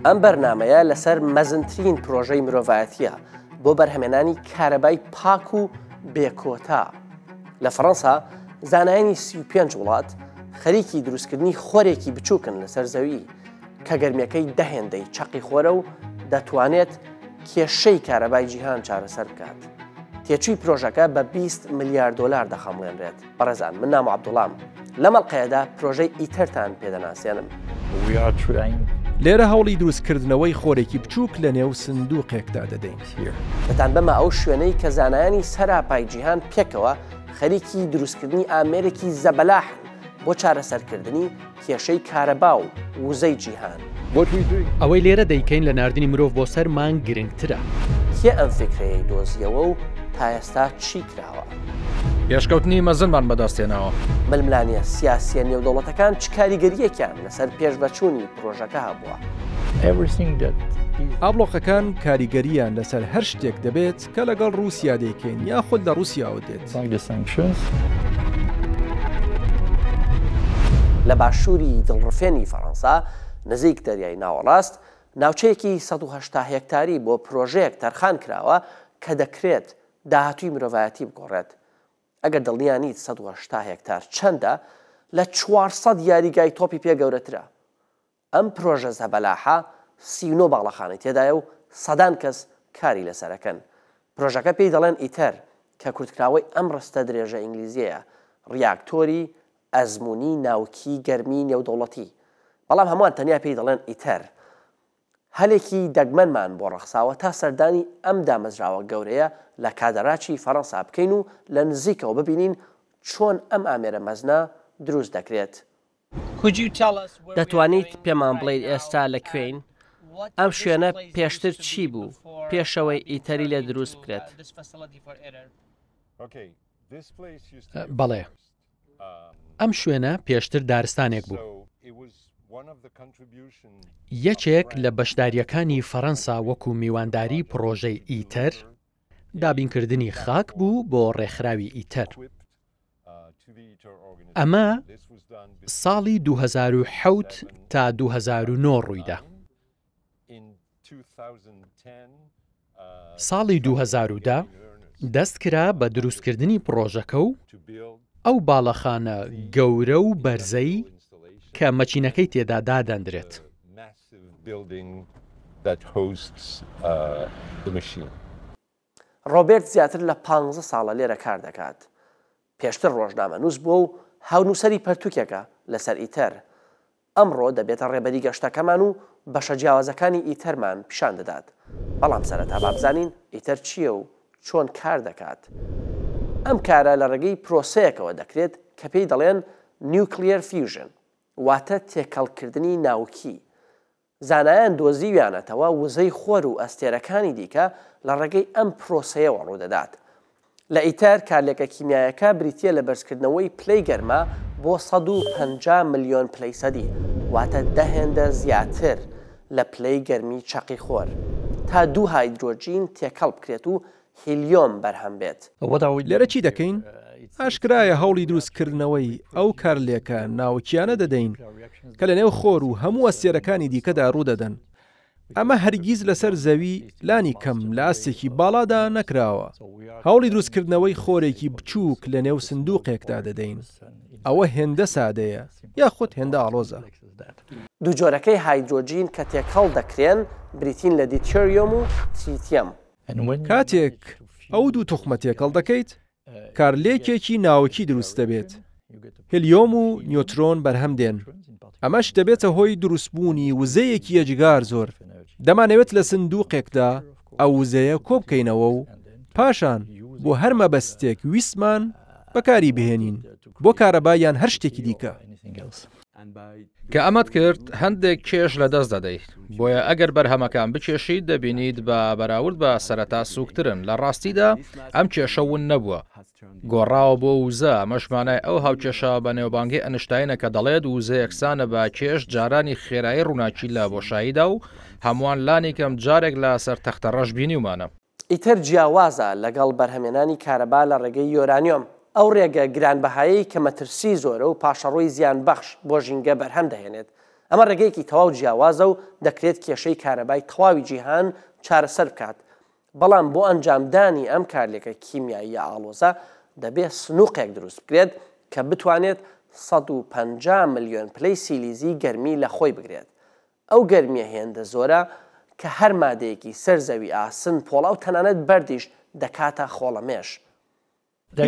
ئەم بەرنامەیە لەسەر مەزنترین پرۆژەی مرۆڤایەتییە بۆ بەرهەمێنانی کارەبای پاک و بێکۆتا. لە فەڕەنسا زانایانی 35 وڵات خەریکی دروستکردنی خۆرێکی بچووکن لەسەر زەوی کە گەرمیەکەی دە هێندەی چەقی خۆرە و دەتوانێت کێشەی کارەبای جیهان چارەسەر بکات. تێچووی پرۆژەکە بە 20 ملیار دۆلار دەخەمڵێنرێت. بەڕێزان من نامۆ عەبدوڵام لەم ئەڵقەیەدا پرۆژەی ئیتەرتان پێدەناسێنم. لێرە هەوڵی دروستکردنەوەی خۆرێکی بچووک لە نێو سندوقێکدا دەدەین. دەتانبەمە ئەو شوێنەی کە زانایانی سەراپای جیهان پێکەوە خەریکی دروستکردنی ئامێرێکی زەبەلاحن بۆ چارەسەرکردنی کێشەی کارەبا و وزەی جیهان. ئەوەی لێرە دەیکەین لە ناردنی مرۆڤ بۆ سەر مانگ گرنگترە. کێ ئەم فیکرەیەی دۆزیەوە و تا ئێستا چی کراوە؟ پێشکەوتنی مەزنمان بەدەستهێناوە. ململانێ سیاسییە نێودەوڵەتەکان چ کاریگەرییەکیان لەسەر پێشڤەچوونی پرۆژەکە هەبووە؟ ئابڵۆقەکان کاریگەرییان لەسەر هەر شتێک دەبێت کە لەگەڵ ڕووسیا دەیکەین یاخود لە ڕووسیاوە دێت. لە باشووری دڵڕفێنی فەڕەنسا، نزیک دەریای ناوەڕاست، ناوچەیەکی 180 هێکتاری بۆ پرۆژەیەک تەرخان کراوە کە دەکرێت داهاتووی مرۆڤایەتی بگۆڕێت. ئەگەر دڵنیا نیت 180 هێکتار چەندە، لە 400 یاریگای تۆپی پێ گەورەترە. ئەم پرۆژە زەبەلاحە 39 باڵەخانەی تێدایە و سەدان کەس کاری لەسەر ئەکەن. پرۆژەکە پێی دەڵێن ئیتەر کە کورتکراوەی ئەم ڕستە درێژە ئینگلیزیەیە، ڕیاکتۆری ئەزموونی ناوکیی گەرمی نێودەوڵەتی. بەڵام هەمووان تەنیا پێی دەڵێن ئیتەر. هەلێکی دەگمەنمان بۆ ڕەخساوە تا سەردانی ئەم دامەزراوە گەورەیە لە کادەراچی فەرەنسا بکەین و لە نزیکەوە ببینین چۆن ئەم ئامێرە مەزنە دروست دەکرێت. دەتوانیت پێمان بڵێیت ئێستا لە کوێین؟ ئەم شوێنە پێشتر چی بوو پێشەوەی ئیتەری لێ دروست بکرێت؟ بەڵێ. ئەم شوێنە پێشتر دارستانێک بوو. یەکێک لە بەشدارییەکانی فەرەنسا وەکو میوانداری پڕۆژەی ئیتەر، دابینکردنی خاک بوو بۆ ڕێکخراوی ئیتەر. ئەمە ساڵی 2007 تا 2009 ڕوویدا. ساڵی 2010 دەست کرا بە دروستکردنی پڕۆژەکە و ئەو باڵەخانە گەورە و بەرزەی کە مەکینەکەی تێدا دادەندرێت. ڕۆبێرت زیاتر لە پانزە ساڵە لێرە کار دەکات. پێشتر ڕۆژنامەنووس بووە و هاونووسەری پەرتووکێکە لەسەر ئیتەر. ئەمڕۆ دەبێتە ڕێبەری گەشتەکەمان و بەشە جیاوازەکانی ئیتەرمان پیشان دەدات. بەڵام سەرەتا با بزانین ئیتەر چییە و چۆن کار دەکات. ئەم کارە لە ڕێگەی پرۆسەیەکەوە دەکرێت کە پێی دەڵێن Nuclear Fusion، واتە تێکەڵکردنی ناوکی. زانایان دۆزیویانەتەوە وزەی خۆر و ئەستێرەکانی دیکە لە ڕێگەی ئەم پرۆسەیەوە ڕوودەدات. لە ئیتەر کارلێکە کیمیایەکە بریتییە لە بەرزکردنەوەی پلەی گەرما بۆ 150 ملیۆن پلەی سەدی، واتە دە هێندە زیاتر لە پلەی گەرمی چەقی خۆر، تا دوو هایدرۆجین تێکەڵ بکرێت و هیلیۆم بەرهەم بێت. لێرە چی دەکەین؟ ئاشکرایە هەوڵی دروستکردنەوەی ئەو کارلێکە ناوکییانە دەدەین کە لەنێو خۆر و هەموو ئەستێرەکانی دیکەدا ڕوودەدەن. ئەمە هەرگیز لەسەر زەوی لانی کەم لە ئاستێکی باڵادا نەکراوە. هەوڵی دروستکردنەوەی خۆرێکی بچووک لەنێو سندوقێکدا دەدەین. ئەوە هێندە سادەیە یاخود هێندە ئاڵۆزە. دوو جۆرەکەی هایدرۆجین کە تێکەڵ دەکرێن بریتین لە دیتێریۆم و تریتیەم. کاتێک ئەو دوو توخمە تێکەڵ دەکەیت، کارلێکێکی ناوکی دروست دەبێت، هێلیۆم و نیۆترۆن بەرهەم دێن، ئەمەش دەبێتە هۆی دروستبوونی وزەیەکی یەجگار زۆر، دەمانەوێت لە سندوقێکدا ئەو وزەیە کۆبکەینەوە و پاشان بۆ هەر مەبەستێک ویستمان بەکاری بهێنین، بۆ کارەبا یان هەر شتێکی دیکە. کە ئەمەت کرد هەندێک کێش لەدەست دەدەیت، بۆیە ئەگەر بەرهەمەکان بکێشیت دەبینیت بە بەراورد بە سەرەتا سووکترن، لە ڕاستیدا ئەم کێشە ون نەبووە، گۆڕاوە بۆ وزە، ئەمەش مانای ئەو هاوکێشە بەنێوبانگەی ئەنشتاینە کە دەڵێت وزە یەکسانە بە کێش جارانی خێرایی ڕووناکی لە بۆشاییدا و هەمووان لانیکەم جارێک لە سەر تەختەڕەش بینیومانە. ئیتر جیاوازە لەگەڵ بەرهەمێنانی کارەبا لە ڕێگەی یۆرانیۆم، ئەو ڕێگە گرانبەهایەی کە مەترسی زۆرە و پاشەڕۆی زیانبەخش بۆ ژینگە بەرهەم دەهێنێت. ئەمە ڕێگەیەکی تەواو جیاوازە و دەکرێت کێشەی کارەبای تەواوی جیهان چارەسەر بکات. بەڵام بۆ ئەنجامدانی ئەم کارلێکە کیمیاییە ئاڵۆزە دەبێ سنوقێک دروست بکرێت کە بتوانێت 150 ملیۆن پلەی سیلیزی گەرمی لە خۆی بگرێت. ئەو گەرمییە هێندە زۆرە کە هەر مادەیەکی سەر زەوی ئاسن، پۆڵا و تەنانەت بەردیش دەکاتە خۆڵەمێش.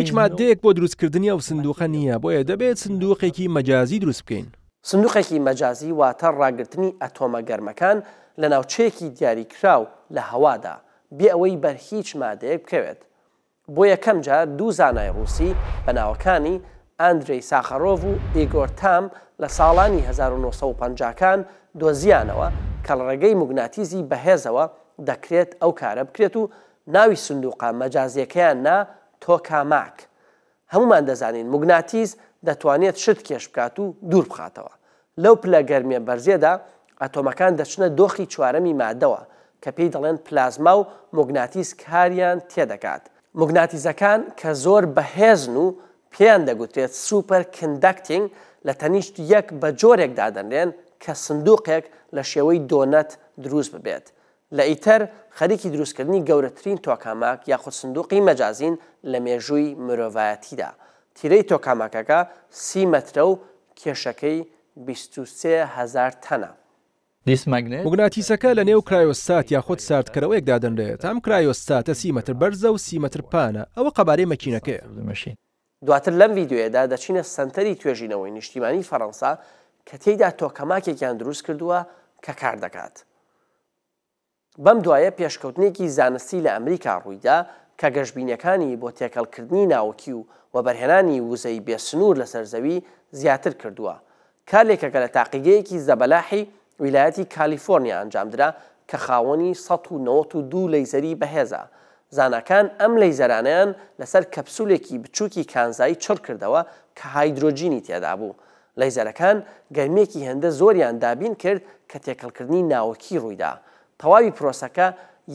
هیچ ماددەیەک بۆ دروستکردنی ئەو سندوقە نییە، بۆیە دەبێت سندوقێکی مەجازی دروست بکەین. سندوقێکی مەجازی واتە ڕاگرتنی ئەتۆمە گەرمەکان لە ناوچەیەکی دیاریکراو لە هەوادا، بێ ئەوەی بەر هیچ مادەیەک بکەوێت. بۆ یەکەم جار دوو زانای ڕووسی بە ناوەکانی، ئاندرێی ساخەرۆڤ و ئیگۆر تام لە ساڵانی 1950 کان دۆزیانەوە کە لە ڕێگەی موگناتیزی بەهێزەوە دەکرێت ئەو کارە بکرێت و ناوی سندوقە مەجازیەکەیان نا تۆکاماک. هەموومان دەزانین موگناتیز دەتوانێت شت کێش بکات و دوور بخاتەوە. لەو پلە گەرمیە بەرزیەدا ئەتۆمەکان دەچنە دۆخی چوارەمی مادەوە کە پێی دەڵێن پلازما و موگناتیز کاریان تێدەکات. موگناتیزەکان کە زۆر بەهێزن و پێیان دەگوترێت superconducting لە تەنیشت یەک بە جۆرێک دادەنرێن کە سندوقێک لە شێوەی دۆنەت دروست ببێت. لە ئیتەر خەریکی دروستکردنی گەورەترین تۆکاماک یاخود سندوقی مەجازین لە مێژووی مرۆڤایەتیدا. تیرەی تۆکاماکەکە سی مەترە و کێشەکەی 23 هەزار تەنە. موگناتیسەکە لە نێو کرایۆستات یاخود ساردکەرەوەیەک دادەنرێت، ئەم کرایۆستاتە سی مەتر بەرزە و سی مەتر پانە، ئەوە قەبارەی مەکینەکەیە. دواتر لەم ڤیدیۆیەدا دەچینە سەنتەری توێژینەوەی نیشتیمانی فەرەنسا کە تێیدا تۆکەماکێکیان دروستکردووە کە کاردەکات. بەم دوایە پێشکەوتنێکی زانستی لە ئەمریکا ڕوویدا کە گەشبینیەکانی بۆ تێکەڵکردنی ناوکی و وەبەرهێنانی وزەی بێ سنوور لەسەر زەوی زیاتر کردووە. کارلێکەکە لە تاقیگەیەکی زەبەلاحی ویلایەتی کالیفۆرنیا ئەنجامدرا کە خاوەنی 192 لەیزەری بەهێزە. زاناکان ئەم لەیزەرانەیان لەسەر کەپسولێکی بچووکی کانزایی چڕکردەوە کە هایدرۆجینی تێدابوو. لەیزەرەکان گەرمییەکی هێندە زۆریان دابین کرد کە تێکەڵکردنی ناوەکی ڕوویدا. تەواوی پرۆسەکە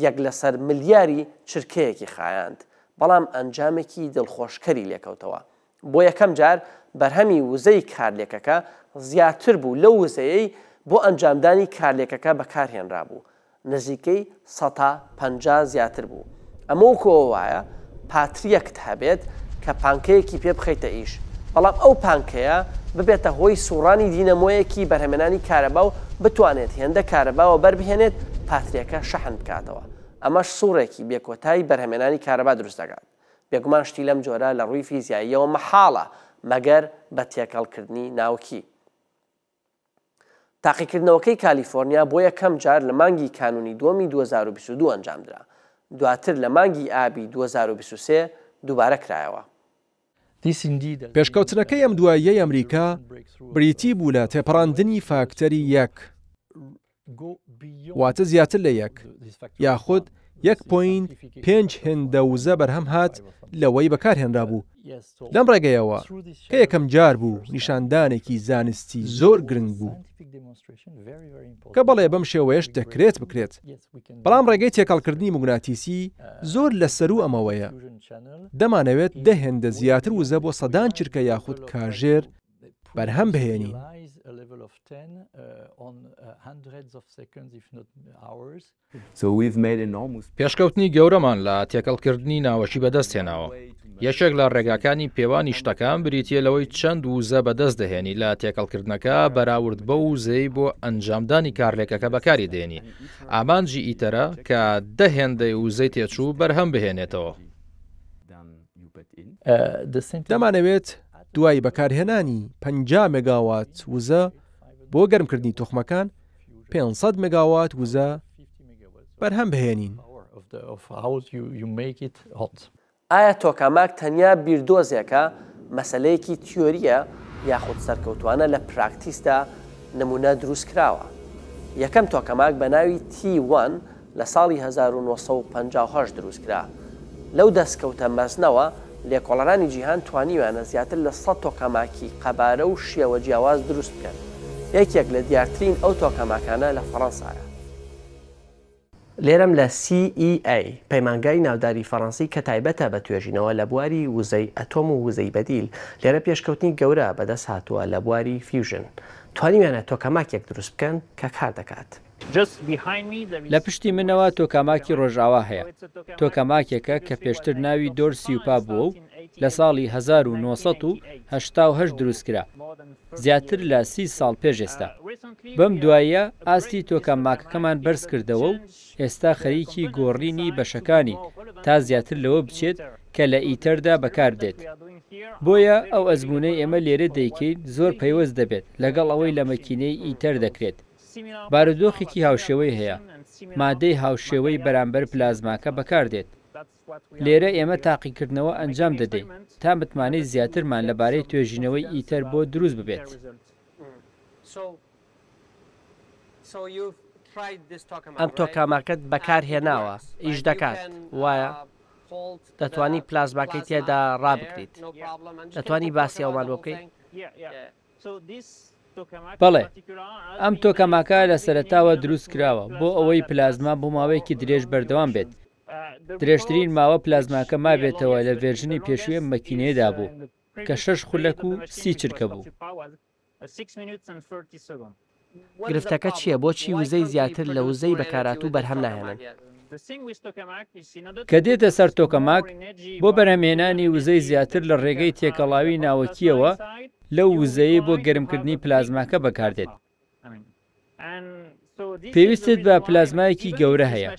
یەک لەسەر ملیاری چرکەیەکی خایاند، بەڵام ئەنجامێکی دڵخۆشکەری لێکەوتەوە. بۆ یەکەم جار بەرهەمی وزەی کارلێکەکە زیاتر بوو لەو وزەیەی بۆ ئەنجامدانی کارلێکەکە بەکارهێنرابوو، نزیکەی سەتا 50 زیاتر بوو. ئەمە وەکو ئەوە وایە پاترییەکت هەبێت کە پانکەیەکی پێ بخەیتە ئیش، بەڵام ئەو پانکەیە ببێتە هۆی سوڕانی دینەمۆیەکی بەرهەمێنانی کارەبا و بتوانێت هێندە کارەبا وەبەربهێنێت پاترییەکە شەحن بکاتەوە. ئەمەش سوڕێکی بێکۆتای بەرهەمێنانی کارەبا دروست دەکات. بێگومان شتی لەم جۆرە لە ڕووی فیزیاییەوە مەحاڵە مەگەر بە تێکەڵکردنی ناوکی. تاقیکردنەوەکەی کالیفۆرنیا بۆ یەکەم جار لە مانگی کانوونی دووەمی 2022 ئەنجامدرا، دواتر لە مانگی ئابی 2023 دووبارە کرایەوە. پێشکەوتنەکەی ئەم دواییەی ئەمریکا بریتی بوو لە تێپەڕاندنی فاکتەری یەک. واتە زیاتر لە یەک یاخود یەک point پێنج هێندە وزە بەرهەم هات لەوەی بەکارهێنرابوو. لەم ڕێگەیەوە کە یەکەم جار بوو نیشاندانێکی زانستی زۆر گرنگ بوو کە بەڵێ بەم شێوەیەش دەکرێت بکرێت، بەڵام ڕێگەی تێکەڵکردنی موگناتیسی زۆر لە سەروو ئەمەوەیە. دەمانەوێت دە هێندە زیاتر وزە بۆ سەدان چرکە یاخود کاژێر بەرهەم بهێنین. پێشکەوتنی گەورەمان لە تێکەڵکردنی ناوەکی بەدەستهێناوە. یەکێک لە ڕێگاکانی پێوانی شتەکان بریتییە لەوەی چەند وزە بەدەست دەهێنی لە تێکەڵکردنەکە بەراورد بەو وزەی بۆ ئەنجامدانی کارلێکەکە بەکاری دێنی. ئامانجی ئیتەرە کە دە هێندەی وزەی تێچوو بەرهەم بهێنێتەوە. دەمانەوێت دوای بەکارهێنانی 50 مێگاوات وزە بۆ گەرمکردنی توخمەکان، 500 مێگاوات وزە بەرهەم بهێنین. ئایا تۆکاماک تەنیا بیردۆزێکە، مەسەلەیەکی تیۆرییە، یاخود سەرکەوتوانە لە پراکتیسدا نمونە دروستکراوە؟ یەکەم تۆکەماک بە ناوی تی وەن لە ساڵی 1958 دروستکرا. لەو دەستکەوتە مەزنەوە، لێکۆڵەرانی جیهان توانیویانە زیاتر لە 100 تۆکاماکی قەبارە و شێوە جیاواز دروست بکەن. یەکێک لە دیارترین ئەو تۆکاماکانە لە فەڕەنسایە. لێرەم لە CEA، پەیمانگای ناوداری فەڕەنسی کە تایبەتە بە توێژینەوە لە بواری وزەی ئەتۆم و وزەی بەدیل، لێرە پێشکەوتنی گەورە بەدەست هاتووە لە بواری fusion. توانیویانە تۆکاماکێک دروست بکەن کە کار دەکات. لە پشتی منەوە تۆکاماکی ڕۆژئاوا هەیە، تۆکاماکێکە کە پێشتر ناوی دۆر سیوپا بووە و لە ساڵی 1988 دروستکرا، زیاتر لە 30 ساڵ پێش ئێستا. بەم دواییە ئاستی تۆکاماکەکەمان بەرزکردەوە و ئێستا خەریکی گۆڕینی بەشەکانین تا زیاتر لەوە بچێت کە لە ئیتەردا بەکاردێت. بۆیە ئەو ئەزموونەی ئێمە لێرە دەیکەین زۆر پەیوەست دەبێت لەگەڵ ئەوەی لە مەکینەی ئیتەر دەکرێت. بارودۆخێکی هاوشێوەی هەیە، مادەی هاوشێوەی بەرامبەر پلازماکە بەکاردێت. لێرە ئێمە تاقیکردنەوە ئەنجام دەدەین تا متمانەی زیاترمان لەبارەی توێژینەوەی ئیتەر بۆ دروست ببێت. ئەم تۆکاماکەت بەکار هێناوە، ئیش دەکات، وایە؟ دەتوانی پلازماکەی تێدا ڕابگریت. دەتوانی باسی ئەومان بۆ بکەیت؟ بەڵێ، ئەم تۆکاماکە لە سەرەتاوە دروست کراوە بۆ ئەوەی پلازما بۆ ماوەیەکی درێژ بەردەوام بێت. درێژترین ماوە پلازماکە مابێتەوە لە ڤێرژنی پێشووی ئەم مەکینەیەدا بوو کە شەش خولەک و سی چرکە بوو. گرفتەکە چییە؟ بۆچی وزەی زیاتر لە وزەی بەکارهاتوو بەرهەم ناهێنن؟ کە دێتە سەر تۆکەماک، بۆ بەرهەمهێنانی وزەی زیاتر لە ڕێگەی تێکەڵاوی ناوەکییەوە لەو وزەیەی بۆ گەرمکردنی پلازماکە بەکاردێت، پێویستت بە پلازمایەکی گەورە هەیە،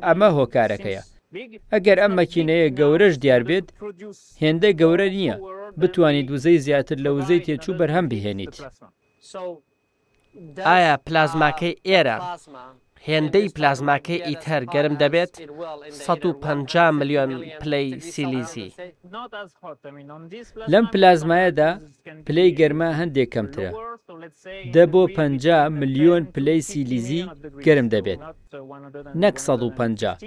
ئەمە هۆکارەکەیە. ئەگەر ئەم مەکینەیە گەورەش دیار بێت، هێندە گەورە نییە بتوانیت وزەی زیاتر لە وزەی تێچوو بەرهەم بهێنیت. ئایا پلازماکەی ئێرە هێندەی پلازماکەی ئیتەر گەرم دەبێت، 150 ملیۆن پلەی سیلیزی؟ لەم پلازمایەدا پلەی گەرما هەندێک کەمترە، دە بۆ 50 ملیۆن پلەی سیلیزی گەرم دەبێت، نەک 150.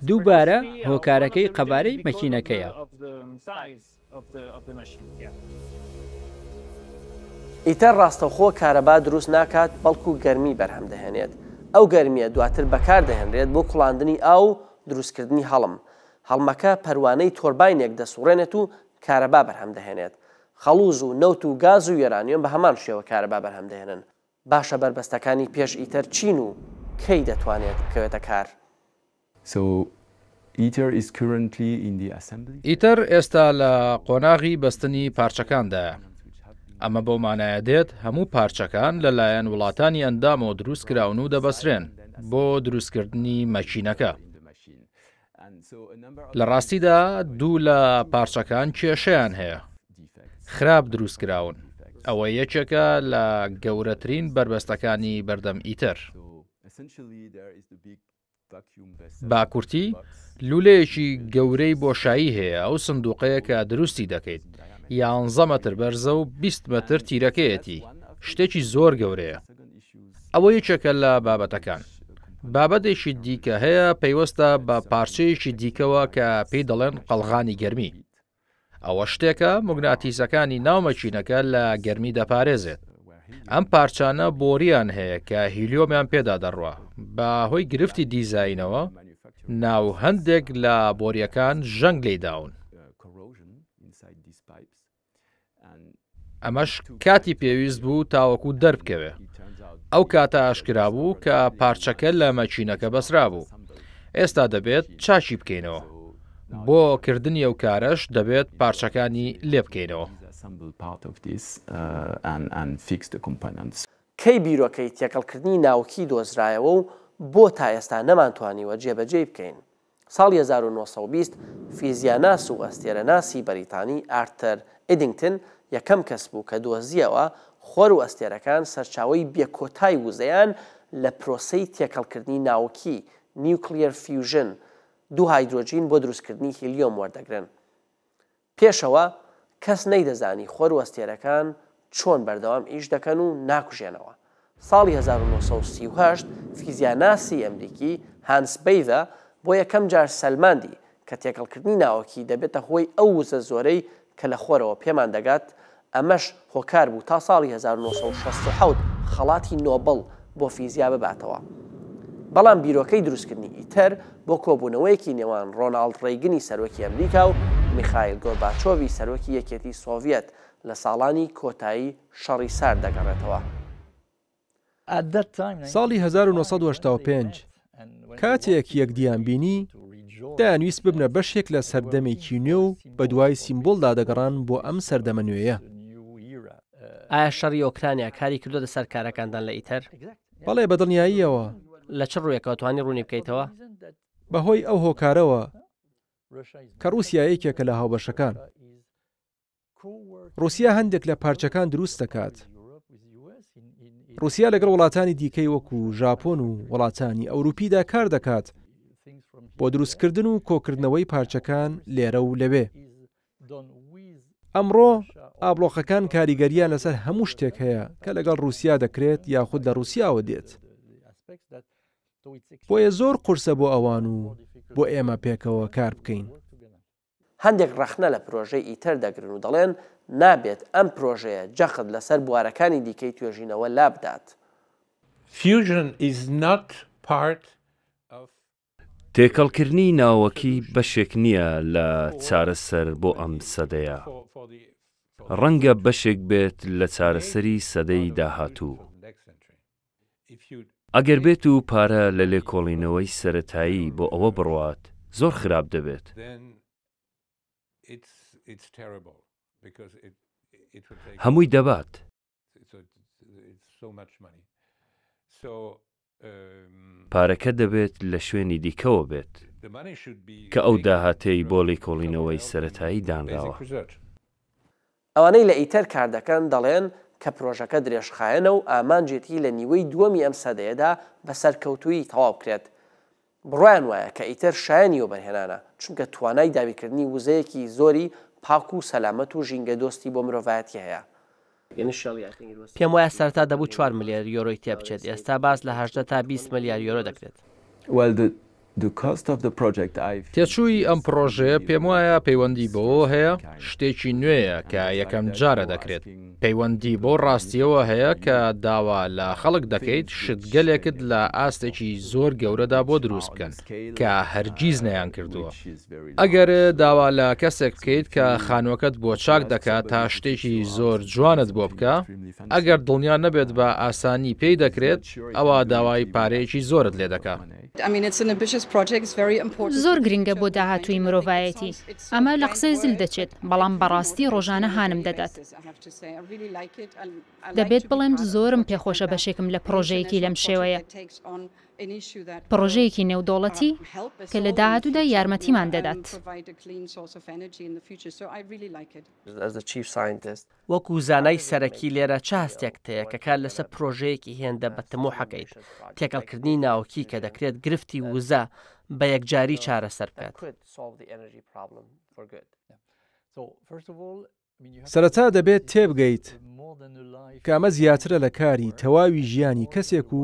دووبارە هۆکارەکەی قەبارەی مەکینەکەیە. ئیتەر ڕاستەوخۆ کارەبا دروست ناکات بەڵکو گەرمی بەرهەم دەهێنێت، ئەو گەرمییە دواتر بەکاردەهێنرێت بۆ کوڵاندنی ئاو و دروستکردنی هەڵم، هەڵمەکە پەروانەی تۆرباینێک دەسوڕێنێت و کارەبا بەرهەم دەهێنێت. خەڵوز و نەوت و گاز و یۆرانیۆم بە هەمان شێوە کارەبا بەرهەم دەهێنن. باشە بەربەستەکانی پێش ئیتەر چین و کەی دەتوانێت بکەوێتە کار؟ ئیتەر ئێستا لە قۆناغی بەستنی پارچەکاندایە. ئەمە بەو مانایە دێت هەموو پارچەکان لەلایەن وڵاتانی ئەندامەوە دروستکراون و دەبەسرێن بۆ دروستکردنی مەکینەکە. لە ڕاستیدا دوو لە پارچەکان کێشەیان هەیە، خراپ دروستکراون، ئەوە یەکێکە لە گەورەترین بەربەستەکانی بەردەم ئیتەر. بە کورتی، لوولەیەکی گەورەی بۆشایی هەیە، ئەو سندوقەیە کە دروستی دەکەیت، یانزە مەتر بەرزە و 20 مەتر تیرەکەیەتی، شتێکی زۆر گەورەیە. ئەوە یەکێکە لە بابەتەکان. بابەتێکی دیکە هەیە پەیوەستە بە پارچەیەکی دیکەوە کە پێی دەڵێن قەڵغانی گەرمی. ئەوە شتێکە موگناتیسەکانی ناو مەکینەکە لە گەرمی دەپارێزێت. ئەم پارچانە بۆریان هەیە کە هیلیۆمیان پێدا دەڕوا. بە هۆی گرفتی دیزاینەوە ناو هەندێک لە بۆریەکان ژەنگ لێی داون. ئەمەش کاتی پێویست بوو تاوەکو دەربکەوێ. ئەو کاتە ئاشکرا بوو کە پارچەکە لە مەکینەکە بەسرابوو. ئێستا دەبێت چاکی بکەینەوە. بۆ کردنی ئەو کارەش دەبێت پارچەکانی لێ بکەینەوە. کەی بیرۆکەی تێکەڵکردنی ناوکی دۆزرایەوە و بۆ تا ئێستا نەمانتوانیوە جێبەجێی بکەین؟ ساڵی 1920 فیزیاناس و ئەستێرەناسی بەریتانی ئارتەر ئیدینگتن یەکەم کەس بوو کە دۆزییەوە خۆر و ئەستێرەکان سەرچاوەی بێکۆتای وزەیان لە پرۆسەی تێکەڵکردنی ناوکی، Nuclear Fusion، دوو هایدرۆجین بۆ دروستکردنی هیلیۆم وەردەگرن. پێشەوە کەس نەیدەزانی خۆر و ئەستێرەکان چۆن بەردەوام ئیش دەکەن و ناکوژێنەوە. ساڵی 1938 فیزیاناسی ئەمریکی هانس بەیذە بۆ یەکەم جار سەلماندی کە تێکەڵکردنی ناوەکی دەبێتە هۆی ئەو وزە زۆرەی کە لە خۆرەوە پێمان دەگات، ئەمەش هۆکار بوو تا ساڵی 1967 خەڵاتی نۆبڵ بۆ فیزیا بباتەوە. بەڵام بیرۆکەی دروستکردنی ئیتەر بۆ کۆبوونەوەیەکی نێوان ڕۆناڵد ڕەیگنی سەرۆکی ئەمریکا و میخایل گۆرباچۆڤی سەرۆکی یەکێتی سۆڤیەت لە ساڵانی کۆتایی شەڕی سارد دەگەڕێتەوە. ساڵی 1985 کاتێک یەکدیان بینی، دەیانویست ببنە بەشێک لە سەردەمێکی نوێ و بەدوای سیمبوڵدا دەگەڕان بۆ ئەم سەردەمە نوێیە. ئایا شەڕی ئۆکرانیا کاری کردۆتە سەر کارەکانتان لە ئیتەر؟ بەڵێ بە دڵنیاییەوە. لە چ ڕوویەکەوە توانی ڕوونی بکەیتەوە؟ بەهۆی ئەو هۆکارەوە کە ڕووسیا یەکێکە لە هاوبەشەکان. ڕووسیا هەندێک لە پارچەکان دروست دەکات. ڕووسیا لەگەڵ وڵاتانی دیکەی وەکو ژاپۆن و وڵاتانی ئەوروپیدا کار دەکات بۆ دروستکردن و کۆکردنەوەی پارچەکان لێرە و لەوێ. ئەمڕۆ ئابڵۆقەکان کاریگەرییان لەسەر هەموو شتێک هەیە کە لەگەڵ ڕووسیا دەکرێت یاخود لە ڕووسیاوە دێت. بۆیە زۆر قورسە بۆ ئەوان و بۆ ئێمە پێکەوە کار بکەین. هەندێک ڕەخنە لە پرۆژەی ئیتەر دەگرن و دەڵێن نابێت ئەم پرۆژەیە جەخت لەسەر بوارەکانی دیکەی توێژینەوە لابدات. Fusion is not part of. تێکەڵکردنی ناوەکی بەشێک نییە لە چارەسەر بۆ ئەم سەدەیە. ڕەنگە بەشێک بێت لە چارەسەری سەدەی داهاتوو. ئەگەر بێت و پارە لە لێکۆڵینەوەی سەرەتایی بۆ ئەوە بڕوات، زۆر خراپ دەبێت. هەمووی دەبات. پارەکە دەبێت لە شوێنی دیکەوە بێت، کە ئەو داهاتەی بۆ لێکۆڵینەوەی سەرەتایی دانراوە. ئەوانەی لە ئیتەر کار دەکەن دەڵێن کە پرۆژەکە درێژخایەنە و ئامانجێتی لە نیوەی دووەمی ئەم سەدەیەدا بە سەرکەوتوویی تەواو بکرێت. بڕوایان وایە کە ئیتەر شایەنی وەبەرهێنانە، چونکە توانای دابینکردنی وزەیەکی زۆری پاک و سەلامەت و ژینگەدۆستی بۆ مرۆڤایەتی هەیە. پێم وایە سەرەتا دەبوو چوار ملیار یۆرۆی تێبچێت، ئێستا باس لە 18 تا 20 ملیار یۆرۆ دەکرێت. تێچووی ئەم پڕۆژەیە پێموایە پەیوەندی بەوەوە هەیە شتێکی نوێیە کە یەکەم جارە دەکرێت، پەیوەندی بەو ڕاستییەوە هەیە کە داوا لە خەڵک دەکەیت شتگەلێکت لە ئاستێکی زۆر گەورەدا بۆ دروست بکەن کە هەرگیز نەیانکردووە. ئەگەر داوا لە کەسێک بکەیت کە خانووەکەت بۆ چاک دەکات تا شتێکی زۆر جوانت بۆ بکا، ئەگەر دڵنیا نەبێت بە ئاسانی پێی دەکرێت، ئەوا داوای پارەیەکی زۆرت لێ دەکا. زۆر گرنگە بۆ داهاتووی مرۆڤایەتی. ئەمە لە قسەی زل دەچێت، بەڵام بەڕاستی ڕۆژانە هانم دەدات. دەبێت بڵێم زۆرم پێخۆشە بەشێکم لە پڕۆژەیەکی لەم شێوەیە. پڕۆژەیەکی نێودەوڵەتی کە لە داهاتوودا یارمەتیمان دەدات. وەکو زانای سەرەکی لێرە چ هەستێکت هەیە کە کار لەسەر پرۆژەیەکی هێندە بە تموحەکەیت، تێکەڵکردنی ناوکی کە دەکرێت گرفتی وزە بە یەکجاری چارەسەر بکات؟ سەرەتا دەبێت تێبگەیت کە ئەمە زیاترە لە کاری تەواوی ژیانی کەسێک و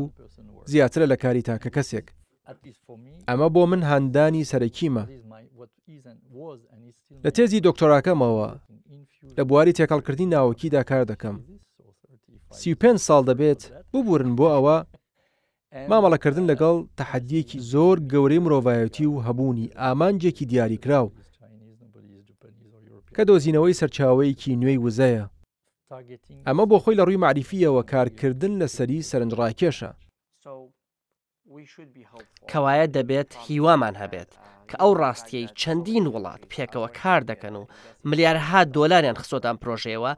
زیاترە لە کاری تاکە کەسێک. ئەمە بۆ من هاندانی سەرەکیمە. لە تێزی دۆکتۆراکەمەوە لە بواری تێکەڵکردنی ناوەکیدا کار دەکەم. 35 ساڵ دەبێت، ببورن بۆ ئەوە، مامەڵەکردن لەگەڵ تەحەدییەکی زۆر گەورەی مرۆڤایەتی و هەبوونی ئامانجێکی دیاریکراو کە دۆزینەوەی سەرچاوەیەکی نوێی وزەیە. ئەمە بۆ خۆی لە ڕووی مەعریفییەوە کارکردن لەسەری سەرنجڕاکێشە. کەوایە دەبێت هیوامان هەبێت کە ئەو ڕاستیەی چەندین وڵات پێکەوە کار دەکەن و ملیارەها دۆلاریان خستۆتە ئەم پرۆژەیەوە،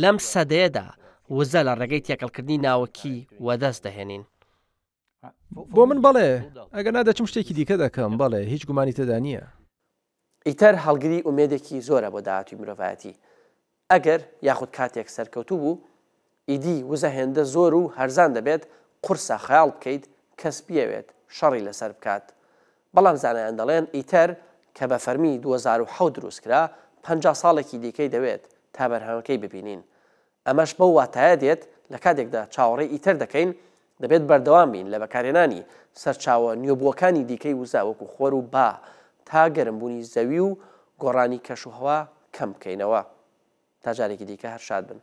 لەم سەدەیەدا وزە لە ڕێگەی تێکەڵکردنی ناوەکی وەدەست دەهێنین. بۆ من بەڵێ، ئەگەرنا دەچم شتێکی دیکە دەکەم، بەڵێ، هیچ گومانی تێدا نییە. ئیتەر هەڵگری ئومێدێکی زۆرە بۆ داهاتووی مرۆڤایەتی. ئەگەر یاخود کاتێک سەرکەوتوو بوو، ئیدی وزە هێندە زۆر و هەرزان دەبێت، قورسە خەیاڵ بکەیت کەس بیەوێت شەڕی لەسەر بکات. بەڵام زانایان دەڵێن ئیتەر کە بە فەرمی 2007 دروستکرا، 50 ساڵێکی دیکەی دەوێت تا بەرهەمەکەی ببینین. ئەمەش بەو واتایە دێت لە کاتێکدا چاوەڕێی ئیتەر دەکەین، دەبێت بەردەوام بین لە بەکارهێنانی سەرچاوە نوێبووەکانی دیکەی وزە وەکو خۆر و با تا گەرمبوونی زەوی و گۆڕانی کەشوهەوا کەم بکەینەوە. تا جارێکی دیکە هەر شاد بن.